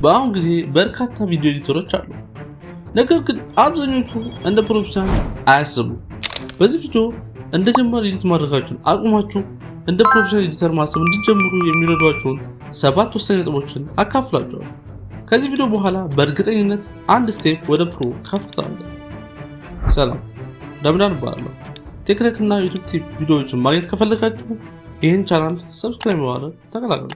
በአሁን ጊዜ በርካታ ቪዲዮ editor ኦች አሉ። ነገር ግን አብዛኞቹ እንደ professional አያስቡም። በዚህ ቪዲዮ እንደ ጀማሪ edit ማድረጋችሁን አቁማችሁ እንደ professional editor ማሰብ እንድትጀምሩ የሚረዷችሁን ሰባት ወሳኝ ነጥቦችን አካፍላችኋለሁ። ከዚህ ቪዲዮ በኋላ በእርግጠኝነት አንድ step ወደ pro ከፍ ትላላችሁ። ሰላም፣ ረምዳን እባላለሁ። ቴክኒክ እና YouTube tip ቪዲዮዎችን ማግኘት ከፈለጋችሁ ይህን channel subscribe በማድረግ ተቀላቀሉ።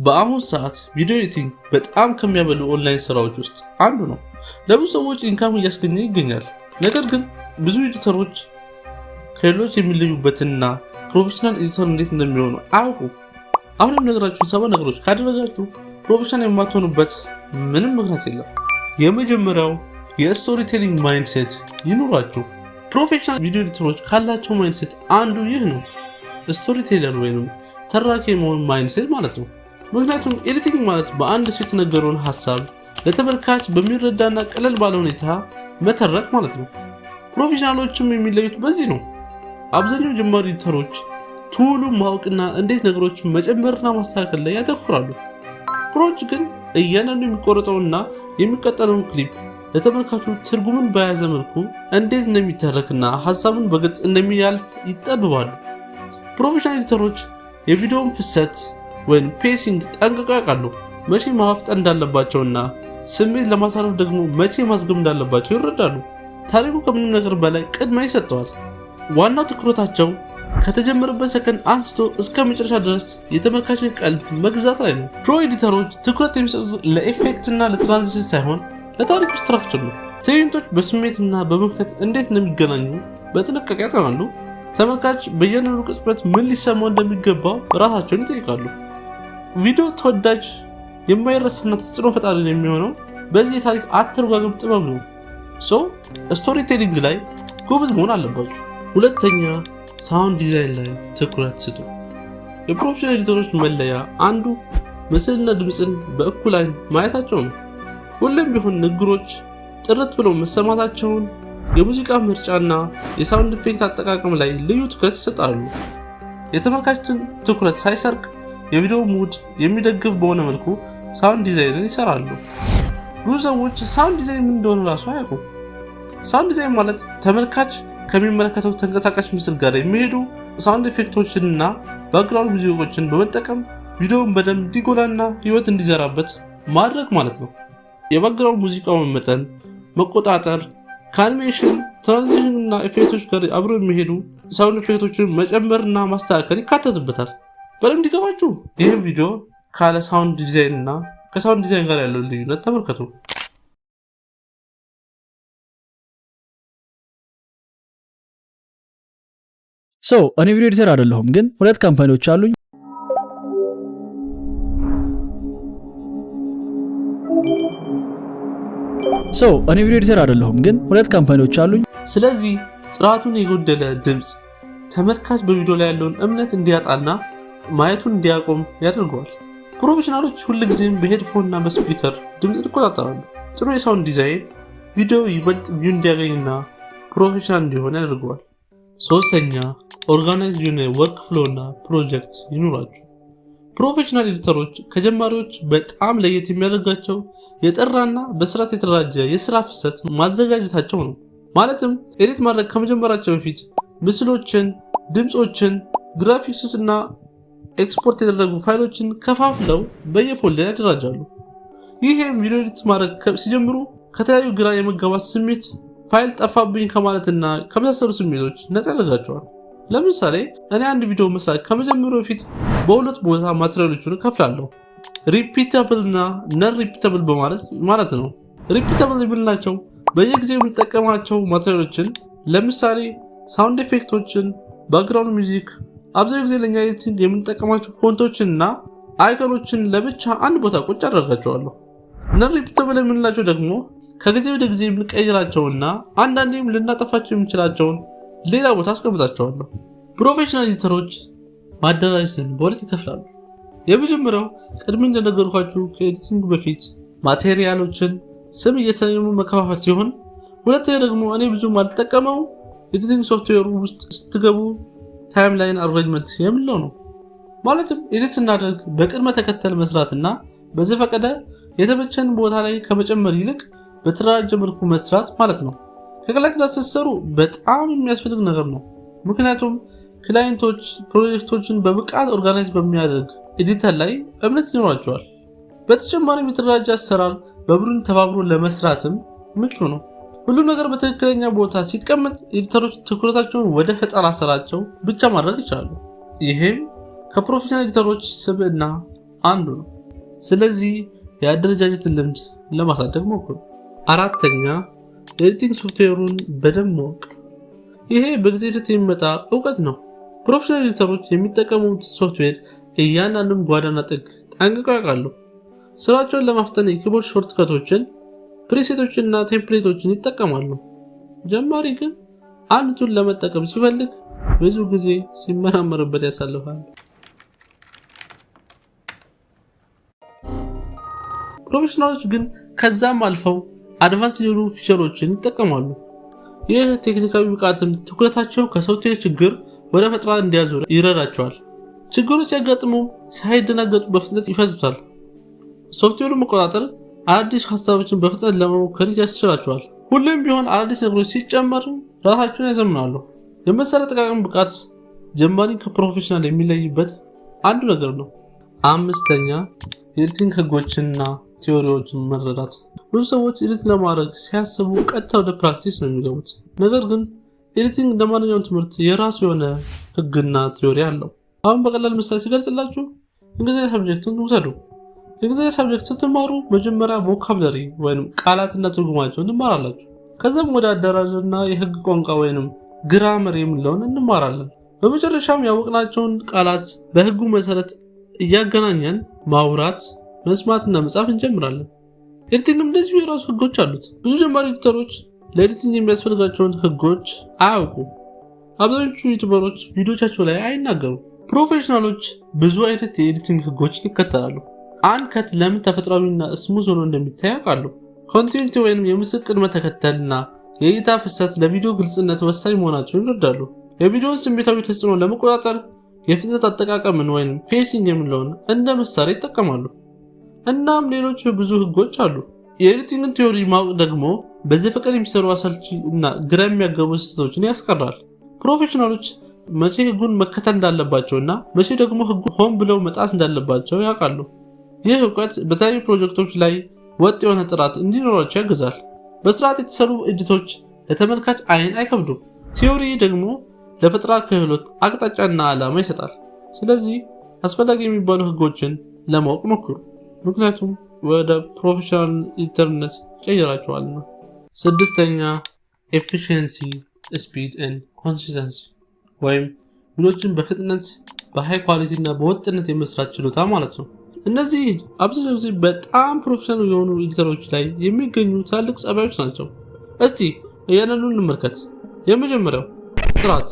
በአሁን ሰዓት video editing በጣም ከሚያበሉ ኦንላይን ስራዎች ውስጥ አንዱ ነው። ለብዙ ሰዎች income እያስገኘ ይገኛል። ነገር ግን ብዙ editor ኦች ከሌሎች የሚለዩበትና professional editor እንዴት እንደሚሆኑ አያውቁም። አሁን የምነግራችሁን ሰባት ነገሮች ካደረጋችሁ professional የማትሆኑበት ምንም ምክንያት የለም። የመጀመሪያው የ storytelling mindset ይኑራችሁ። Professional video editor ኦች ካላቸው mindset አንዱ ይህ ነው። Storyteller ወይም ተራኪ የመሆን mindset ማለት ነው። ምክንያቱም editing ማለት በአንድ ሰው የተነገረውን ሀሳብ ለተመልካች በሚረዳና ቀለል ባለ ሁኔታ መተረክ ማለት ነው። Professional ኦችም የሚለዩት በዚህ ነው። አብዛኛው ጀማሪ editor ኦች tool ኡ ማወቅና እንዴት ነገሮችን መጨመርና ማስተካከል ላይ ያተኩራሉ። Pro ዎች ግን እያንዳንዱ የሚቆረጠውና የሚቀጠለውን ክሊፕ ለተመልካቹ ትርጉምን በያዘ መልኩ እንዴት እንደሚተረክና ሀሳቡን በግልጽ እንደሚያልፍ ይጠብባሉ። Professional editor ኦች የቪዲዮውን ፍሰት ወይም pacing ጠንቅቀው ያውቃሉ። መቼ ማፍጠን እንዳለባቸውና ስሜት ለማሳረፍ ደግሞ መቼ ማዝገም እንዳለባቸው ይረዳሉ። ታሪኩ ከምንም ነገር በላይ ቅድሚያ ይሰጠዋል። ዋናው ትኩረታቸው ከተጀመረበት ሰከንድ አንስቶ እስከ መጨረሻ ድረስ የተመልካችን ቀልብ መግዛት ላይ ነው። Pro editor ኦች ትኩረት የሚሰጡት ለ effect እና ለ transition ሳይሆን ለታሪኩ structure ነው። ትዕይንቶች በስሜትና በምክንያት እንዴት እንደሚገናኙ በጥንቃቄ ያጠናሉ። ተመልካች በእያንዳንዱ ቅጽበት ምን ሊሰማው እንደሚገባው ራሳቸውን ይጠይቃሉ። ቪዲዮ ተወዳጅ፣ የማይረሳና ተጽዕኖ ፈጣሪ የሚሆነው በዚህ የታሪክ አተረጓጎም ጥበብ ነው። So storytelling ላይ ጎበዝ መሆን አለባችሁ። ሁለተኛ፣ sound design ላይ ትኩረት ስጡ። የ professional editor ኦች መለያ አንዱ ምስልና ድምፅን በእኩል አይን ማየታቸው ነው። ሁሌም ቢሆን ንግግሮች ጥርት ብለው መሰማታቸውን፣ የሙዚቃ ምርጫና የ sound effect አጠቃቀም ላይ ልዩ ትኩረት ይሰጣሉ። የተመልካችን ትኩረት ሳይሰርቅ የቪዲዮ mood የሚደግፍ በሆነ መልኩ sound design ን ይሰራሉ። ብዙ ሰዎች sound design ምን እንደሆነ ራሱ አያውቁም። Sound design ማለት ተመልካች ከሚመለከተው ተንቀሳቃሽ ምስል ጋር የሚሄዱ sound effect ኦችንና background ሙዚቃዎችን በመጠቀም ቪዲዮውን በደንብ እንዲጎላና ህይወት እንዲዘራበት ማድረግ ማለት ነው። የ background ሙዚቃውን መጠን መቆጣጠር፣ ከ animation፣ transition እና effect ኦች ጋር አብረው የሚሄዱ sound effect ኦችን መጨመርና ማስተካከል ይካተትበታል። በደንብ እንዲገባችሁ ይህም ቪዲዮ ካለ sound design እና ከ sound design ጋር ያለውን ልዩነት ተመልከቱ። So እኔ video editor አይደለሁም፣ ግን ሁለት company ዎች አሉኝ። So እኔ video editor አይደለሁም፣ ግን ሁለት company ዎች አሉኝ። ስለዚህ ጥራቱን የጎደለ ድምፅ ተመልካች በቪዲዮ ላይ ያለውን እምነት እንዲያጣና ማየቱን እንዲያቆም ያደርገዋል። Professional ኦች ሁልጊዜም በ headphone እና በ speaker ድምፅ ይቆጣጠራሉ። ጥሩ የ sound design ቪዲዮ ይበልጥ view እንዲያገኝና professional እንዲሆን ያደርገዋል። ሶስተኛ፣ organized የሆነ workflow እና ፕሮጀክት ይኑራችሁ። Professional editor ኦች ከጀማሪዎች በጣም ለየት የሚያደርጋቸው የጠራና በስርዓት የተደራጀ የስራ ፍሰት ማዘጋጀታቸው ነው። ማለትም edit ማድረግ ከመጀመራቸው በፊት ምስሎችን፣ ድምፆችን፣ ግራፊክሶች እና ኤክስፖርት የተደረጉ ፋይሎችን ከፋፍለው በየ folder ያደራጃሉ። ይህም ቪዲዮ edit ማድረግ ሲጀምሩ ከተለያዩ ግራ የመጋባት ስሜት፣ ፋይል ጠፋብኝ ከማለትና ከመሳሰሉ ስሜቶች ነፃ ያደርጋቸዋል። ለምሳሌ እኔ አንድ ቪዲዮ መስራት ከመጀመሩ በፊት በሁለት ቦታ material ኦቹን እከፍላለሁ። Repeatable እና non repeatable በማለት ማለት ነው። Repeatable የምንላቸው በየጊዜው የምንጠቀማቸው material ኦችን፣ ለምሳሌ sound effect ኦችን፣ background music፣ አብዛኛው ጊዜ ለኛ editing የምንጠቀማቸው font ኦችን እና icon ኦችን ለብቻ አንድ ቦታ ቁጭ አደርጋቸዋለሁ። Non repeatable የምንላቸው ደግሞ ከጊዜ ወደ ጊዜ የምንቀይራቸውና አንዳንዴም ልናጠፋቸው የምንችላቸውን ሌላ ቦታ አስቀምጣቸዋለሁ። Professional editor ኦች ማደራጀትን በሁለት ይከፍላሉ። የመጀመሪያው ቅድም እንደነገርኳችሁ ከ editing በፊት material ኦችን ስም እየሰየሙ መከፋፈል ሲሆን፣ ሁለተኛ ደግሞ እኔ ብዙም አልጠቀመው editing software ኡ ውስጥ ስትገቡ timeline arrangement የምንለው ነው። ማለትም edit ስናደርግ በቅድመ ተከተል መስራትና በዘፈቀደ የተመቸን ቦታ ላይ ከመጨመር ይልቅ በተደራጀ መልኩ መስራት ማለት ነው። ከ client ጋር ስትሰሩ በጣም የሚያስፈልግ ነገር ነው። ምክንያቱም client ኦች ፕሮጀክቶችን በብቃት organize በሚያደርግ editor ላይ እምነት ይኖራቸዋል። በተጨማሪም የተደራጀ አሰራር በቡድን ተባብሮ ለመስራትም ምቹ ነው። ሁሉም ነገር በትክክለኛ ቦታ ሲቀመጥ editor ኦች ትኩረታቸውን ወደ ፈጠራ ስራቸው ብቻ ማድረግ ይችላሉ። ይሄም ከ professional editor ኦች ስብዕና አንዱ ነው። ስለዚህ የአደረጃጀትን ልምድ ለማሳደግ ሞክሩ። አራተኛ፣ የ editing software ኡን በደንብ ማወቅ። ይሄ በጊዜ ሂደት የሚመጣ እውቀት ነው። Professional editor ኦች የሚጠቀሙት ሶፍትዌር እያንዳንዱን ጓዳና ጥግ ጠንቅቀው ያውቃሉ። ስራቸውን ለማፍጠን የ keyboard shortcut ኦችን፣ preset ኦችን እና template ኦችን ይጠቀማሉ። ጀማሪ ግን አንድ tool ለመጠቀም ሲፈልግ ብዙ ጊዜ ሲመራመርበት ያሳልፋል። Professional ኦች ግን ከዛም አልፈው advance የሆኑ feature ኦችን ይጠቀማሉ። ይህ ቴክኒካዊ ብቃትም ትኩረታቸው ከሶፍትዌር ችግር ወደ ፈጠራ እንዲያዞር ይረዳቸዋል። ችግሮች ሲያጋጥሙ ሳይደናገጡ በፍጥነት ይፈቱታል። ሶፍትዌሩን መቆጣጠር አዳዲስ ሀሳቦችን በፍጥነት ለመሞከር ያስችላቸዋል። ሁሌም ቢሆን አዳዲስ ነገሮች ሲጨመሩ ራሳቸውን ያዘምናሉ። የመሳሪያ አጠቃቀም ብቃት ጀማሪን ከ professional የሚለይበት አንዱ ነገር ነው። አምስተኛ፣ የ editing ህጎችንና theory ዎችን መረዳት። ብዙ ሰዎች edit ለማድረግ ሲያስቡ ቀጥታ ወደ practice ነው የሚገቡት። ነገር ግን editing እንደ ማንኛውም ትምህርት የራሱ የሆነ ህግና theory አለው። አሁን በቀላል ምሳሌ ሲገልጽላችሁ እንግሊዝኛ subject ን ውሰዱ። የእንግሊዝኛ subject ስትማሩ መጀመሪያ vocabulary ወይም ቃላትና ትርጉማቸውን ትማራላችሁ። ከዛም ወደ አደራደርና የህግ ቋንቋ ወይንም grammar የምንለውን እንማራለን። በመጨረሻም ያወቅናቸውን ቃላት በህጉ መሰረት እያገናኘን ማውራት፣ መስማትና መጻፍ እንጀምራለን። Editing ም እንደዚሁ የራሱ ህጎች አሉት። ብዙ ጀማሪ editor ኦች ለ editing የሚያስፈልጋቸውን ህጎች አያውቁም። አብዛኞቹ YouTuber ኦች ቪዲዮቻቸው ላይ አይናገሩም። Professional ኦች ብዙ አይነት የ editing ህጎችን ይከተላሉ። አንድ cut ለምን ተፈጥሯዊና smooth ሆኖ እንደሚታይ ያውቃሉ። Continuity ወይም የምስል ቅድመ ተከተልና የእይታ ፍሰት ለቪዲዮ ግልጽነት ወሳኝ መሆናቸውን ይረዳሉ። የቪዲዮን ስሜታዊ ተጽዕኖ ለመቆጣጠር የፍጥነት አጠቃቀምን ወይም pacing የምንለውን እንደ መሳሪያ ይጠቀማሉ። እናም ሌሎች ብዙ ህጎች አሉ። የ editing ን theory ማወቅ ደግሞ በዘፈቀደ የሚሰሩ አሰልቺ እና ግራ የሚያጋቡ ስህተቶችን ያስቀራል። Professional ኦች መቼ ህጉን መከተል እንዳለባቸው እና መቼ ደግሞ ህጉን ሆን ብለው መጣስ እንዳለባቸው ያውቃሉ። ይህ እውቀት በተለያዩ ፕሮጀክቶች ላይ ወጥ የሆነ ጥራት እንዲኖራቸው ያግዛል። በስርዓት የተሰሩ edit ኦች ለተመልካች አይን አይከብዱም። Theory ደግሞ ለፈጠራ ክህሎት አቅጣጫና ዓላማ ይሰጣል። ስለዚህ አስፈላጊ የሚባሉ ህጎችን ለማወቅ ሞክሩ፣ ምክንያቱም ወደ professional editor ነት ይቀይራቸዋልና። ስድስተኛ፣ efficiency, speed and consistency ወይም ቪዲዮችን በፍጥነት፣ በ high quality እና በወጥነት የመስራት ችሎታ ማለት ነው። እነዚህ አብዛኛው ጊዜ በጣም professional የሆኑ editor ኦች ላይ የሚገኙ ትላልቅ ጸባዮች ናቸው። እስቲ እያንዳንዱን እንመልከት። የመጀመሪያው ጥራት።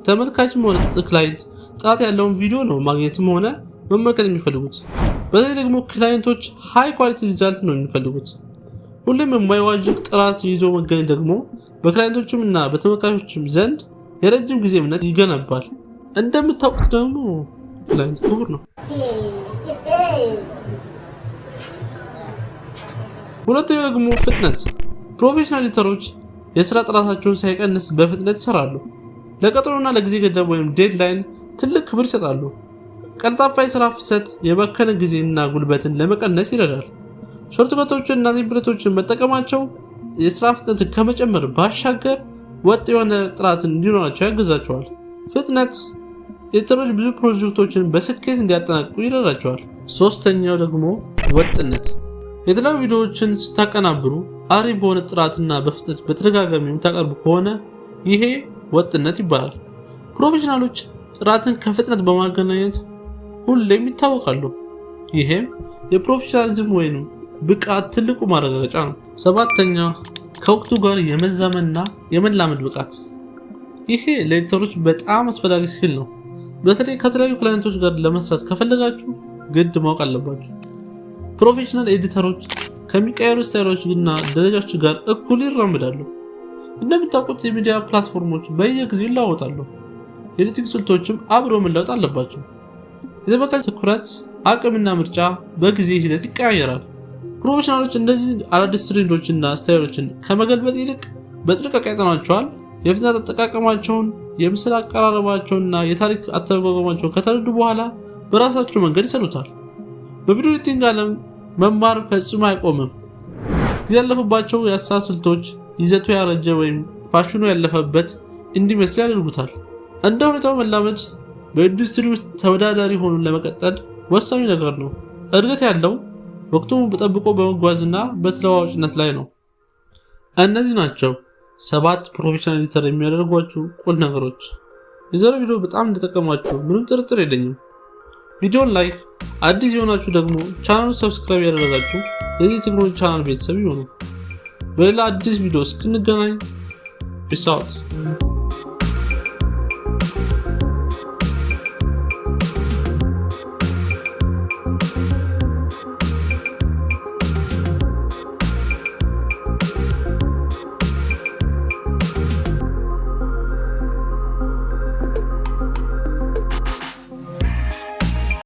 ተመልካችም ሆነ client ጥራት ያለውን ቪዲዮ ነው ማግኘትም ሆነ መመልከት የሚፈልጉት። በተለይ ደግሞ client ኦች high quality result ነው የሚፈልጉት። ሁሌም የማይዋዥቅ ጥራት ይዞ መገኘት ደግሞ በ client ኦችም እና በተመልካቾችም ዘንድ የረጅም ጊዜ እምነት ይገነባል። እንደምታውቁት ደግሞ client ክቡር ነው። ሁለተኛው ደግሞ ፍጥነት። Professional editor ኦች የስራ ጥራታቸውን ሳይቀንስ በፍጥነት ይሰራሉ። ለቀጠሮና ለጊዜ ገደብ ወይም deadline ትልቅ ክብር ይሰጣሉ። ቀልጣፋ የስራ ፍሰት የባከነ ጊዜና ጉልበትን ለመቀነስ ይረዳል። Shortcut ኦችን እና template ኦችን መጠቀማቸው የስራ ፍጥነትን ከመጨመር ባሻገር ወጥ የሆነ ጥራትን እንዲኖራቸው ያግዛቸዋል። ፍጥነት editor ኦች ብዙ ፕሮጀክቶችን በስኬት እንዲያጠናቅቁ ይረዳቸዋል። ሶስተኛው ደግሞ ወጥነት። የተለያዩ ቪዲዮዎችን ስታቀናብሩ አሪፍ በሆነ ጥራትና በፍጥነት በተደጋጋሚ የምታቀርቡ ከሆነ ይሄ ወጥነት ይባላል። Professional ኦች ጥራትን ከፍጥነት በማገናኘት ሁሌም ይታወቃሉ። ይሄም የ professionalism ወይም ብቃት ትልቁ ማረጋገጫ ነው። ሰባተኛ፣ ከወቅቱ ጋር የመዛመንና የመላመድ ብቃት። ይሄ ለ editor ኦች በጣም አስፈላጊ skill ነው። በተለይ ከተለያዩ client ኦች ጋር ለመስራት ከፈለጋችሁ ግድ ማወቅ አለባችሁ። Professional editor ኦች ከሚቀየሩ style ኦች እና ደረጃዎች ጋር እኩል ይራመዳሉ። እንደምታውቁት የሚዲያ platform ኦች በየጊዜው ይለዋወጣሉ። የ editing ስልቶችም አብረው መለወጥ አለባቸው። የተመልካች ትኩረት፣ አቅምና ምርጫ በጊዜ ሂደት ይቀያየራል። Professional ኦች እነዚህ አዳዲስ trend ኦችና style ኦችን ከመገልበጥ ይልቅ በጥንቃቄ ያጠኗቸዋል። የፍጥነት አጠቃቀማቸውን፣ የምስል አቀራረባቸውንና የታሪክ አተረጓጎማቸውን ከተረዱ በኋላ በራሳቸው መንገድ ይሰሩታል። በ video editing ዓለም መማር ፈጽሞ አይቆምም። ጊዜ ያለፈባቸው የአሰራር ስልቶች ይዘቱ ያረጀ ወይም ፋሽኑ ያለፈበት እንዲመስል ያደርጉታል። እንደ ሁኔታው መላመድ በኢንዱስትሪ ውስጥ ተወዳዳሪ ሆኖ ለመቀጠል ወሳኙ ነገር ነው። እድገት ያለው ወቅቱን ጠብቆ በመጓዝና በተለዋዋጭነት ላይ ነው። እነዚህ ናቸው ሰባት professional editor የሚያደርጓችሁ ቁልፍ ነገሮች። የዛሬው ቪዲዮ በጣም እንደጠቀማችሁ ምንም ጥርጥር የለኝም። ቪዲዮን like፣ አዲስ የሆናችሁ ደግሞ ቻናሉን subscribe ያደረጋችሁ የዚህ ቴክኖሎጂ ቻናል ቤተሰብ ይሁኑ። በሌላ አዲስ ቪዲዮ እስክንገናኝ peace out።